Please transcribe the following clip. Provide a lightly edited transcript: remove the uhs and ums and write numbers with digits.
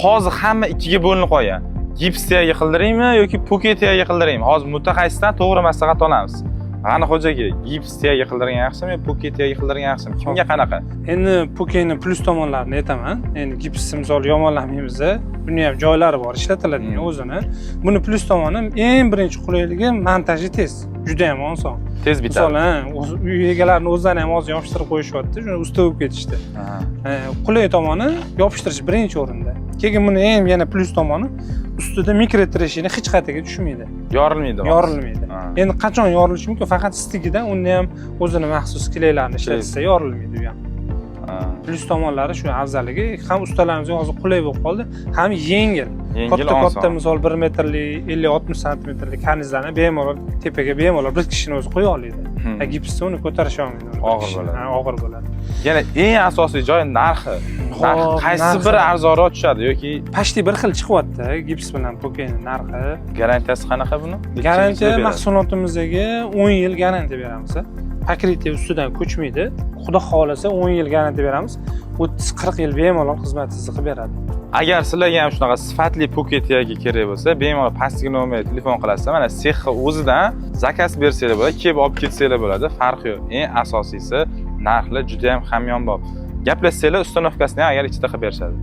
Hozir hamma ikkiga bo'linib qolgan. Gips tiyagi qildiraymi yoki poke tiyagi qildiraymi? Hozir mutaxassisdan to'g'ri maslahat olamiz. G'ani xo'ja aka, gips tiyagi qildirgan yaxshimi yo poke tiyagi qildirgan yaxshimi? Kimga qanaqa? Endi pokeni plyus tomonlarini aytaman. Endi gipsni, misol, yomonlamaymiz, buni ham joylari bor ishlatiladigan o'zini. Buni plyus tomoni, eng birinchi qulayligi, montaji tez, juda ham oson. Tez bitadi. Misol, ha, uy egalarini o'zlari ham hozir yopishtirib qo'yishyapti, shuni usta bo'lib ketishdi. Qulay tomoni, yopishtirish birinchi o'rinda. Keyin buni eng yana plyus tomoni, ustida микротрещина hech qayerga tushmaydi. Yorilmaydi. Yorilmaydi. Endi qachon yorilishi mumkin? Faqat стык idan. Unda ham o'zini maxsus клей larni ishlatsa, yorilmaydi u ham. Plyus tomonlari shu, afzalligi. Ham ustalarimizga hozir qulay bo'lib qoldi, ham yengil. Yengil, Katta katta, oson. misol, 1 metrli, 50-60 santimetrli karnizlarni bemalol tepaga bemalol bir kishini o'zi qo'ya oladi. A gipsni uni ko'tarisha olmaydi uni bir Og'ir kishi. bo'ladi. Ha, og'ir bo'ladi. Yana eng asosiy joy narxi. Narxi Xo'p, qaysi narxi. biri arzonroq tushadi yoki Почти bir xil chiqyapti gips bilan pokeni narxi. Garantiyasi qanaqa buni? Garantiya, Necha yil beradi? mahsulotimizga 10 yil garantiya beramiz. Покрытие ustidan ko'chmaydi. Xudo xohlasa, 10 yil garantiya beramiz. 30-40 yil bemalol xizmatingizni qilib beradi. Agar sizlarga ham shunaqa sifatli poke tiyagi kerak bo'lsa, bemalol pastki nomerga telefon qilasizlar. Mana sexni o'zidan заказ bersanglar bo'ladi, kelib olib ketsanglar bo'ladi, farqi yo'q. Eng asosiysi, narxlar juda ham hamyonbop. Gaplashsanglar, установка sini ham agar ichida qilib berishadi.